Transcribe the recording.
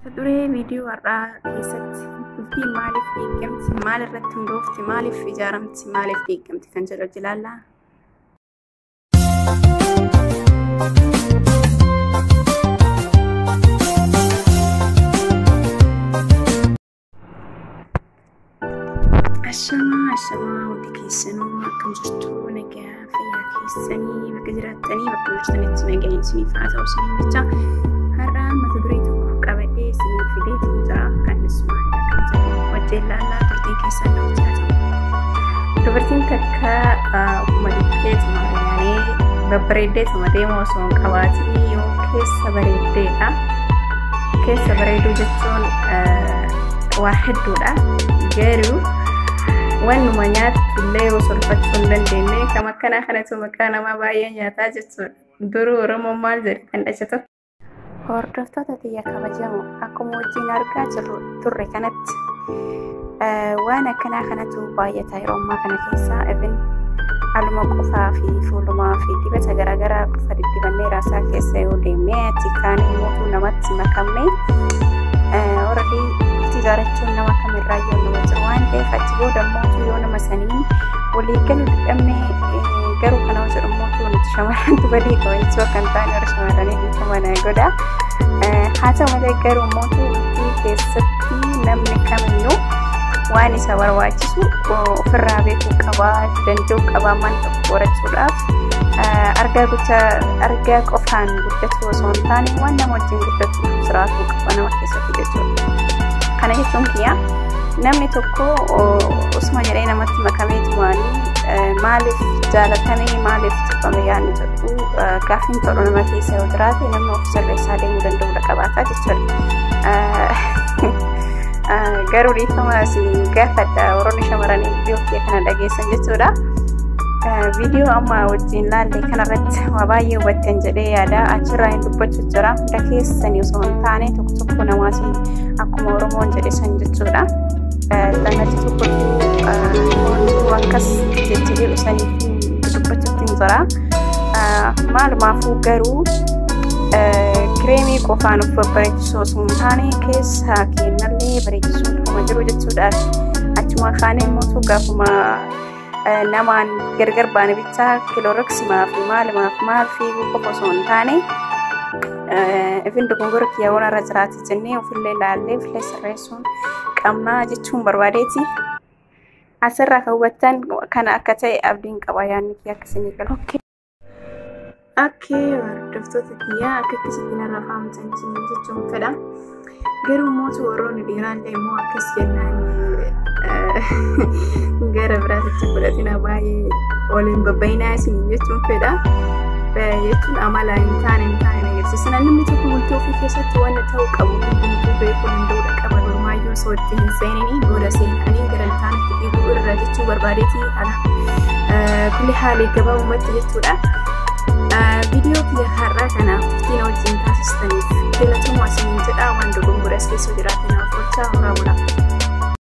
Mata duree viidiyoo har'aa keessatti bultiin maaliif diigamti, maal irratti hundoofti, maaliif ijaaramti, maaliif diigamti kan jedhu ilaalla. Ashamaa ashamaa, hundi keessanuu akkam jirtu? Nagaa fayyaa keessanii bakka jiraattanii bakka jirtanitti nagaan isiniif haa ta'u isiniin jecha, har'a mata duree tokko qabadhee isiniif fideetiin jira. Anis maalidha kan jedhu wajjin ilaallaa, turtiin keessan na wajjin haa ta'u. Dubartiin takka ofuma dhiqqeetuma yaanee babbareeddeetuma deemu osoo hin qabaatin yoo keessa bareeddeedha. Keessa bareeduu jechuun waa hedduudha. Garuu wannuma nyaattu illee osoo ulfachuu hin dandeenye kam akkanaa kanatu maqaa namaa baay'ee nyaataa jechuudha. Duruu Oromoon maal jedhe kan dhacha tokko. Hordoftoota xiyya kabajamoo, akkuma wajjin argaa jirru turre kanatti waan akkanaa kanatu baay'ata yeroo ammaa kana keessa. Even haaluma qofaa fi fuulumaa fi dibata garaagaraa qofa diddibannee raasaa keessa yoo deemne, achi kaan immoo namatti makamne, already bultii ijaarrachuun nama kamirraayyuu nama jiru waan ta'eef, achi booda immoo yoo nama saniin walii galuu dadhabne, garuu kana jedhu immoo nuti shamarrantu badii qaba jechuu akka hin taane, warra shamarranii dhiifama na godha. Haa ta'u malee garuu immoo bultii keessatti namni kamiyyuu waan isa barbaachisu ofirraa beekuu qaba, danda'uu qaba. Mana tokko horachuudhaaf argaa gochaa argaa qofaan guddatu osoo hin taane, waan nama wajjin guddatu jiraachuu qaba nama keessatti jechuudha. Kana jechuun kiyya, namni tokko osuma jedhee namatti makamee tumaanii maaliif jaalatamee maaliif jibbame yaadni jedhu gaaffiin tolu nama keessa yoo jiraate, namni of sirreessaa deemuu danda'udha qabaata jechuudha. Garuu dhiifama isin gaafadha, warroonni shamarranii viidiyoo kiyya kana dhageessan jechuudha. Viidiyoo amma wajjin laalle kanarratti waa baay'ee hubattan jedhee yaada. Achirraa hin dubbachuu jira, hunda keessanii osoo hin taane tokko tokko namaatiin, akkuma Oromoon jedhe san jechuudha. Xannachi tokkotu akkas jecha jedhu saniif dubbachuutti hin jira. Maalumaafuu garuu kireemii qofaan of babbareechisuu osoo hin taane keessa keenyallee bareechisuun dhuma jiru jechuudha. Achuma kaanee immoo gaafuma namaan gargar baane bichaa kilooroksimaa fi maalumaaf maal fiiguu qofa osoo hin taane, ifin dogongora kiyyaawwan irra jiraate jennee ofillee ilaallee ofillee sirreessuun qabnaa jechuun barbaadeeti. Asirraa kan hubattan kana akka ta'e abdiin qaba, yaadni kiyya akkasii galu. Akka hordoftoota kiyyaa akka akkasitti narra faamtan isin jechuun fedha. Garuu mootu warroonni dhiiraallee immoo akkas jennaan gara biraatitti fudhatina, baay'ee waliin babbayinaa isin jechuun fedha. Jechuun amala hin taane hin taane agarsiisa. Namni tokko bultii ofii keessatti waan ta'uu qabu hundumtuu beekuu danda'udha qaba. Normaayyuu osoo itti hin seeninii booda seenanii gara hin taanetti fiiguu irra jechuu barbaadeeti ala. Kulli haalii gabaabumatti jechuudha. Viidiyoo kiyya har'aa kanaaf turtiin wajjin taasistaniif galatooma isiniin jedha. Waan dogongoras keessa jiraate naaf gochaa, horaa bulaa.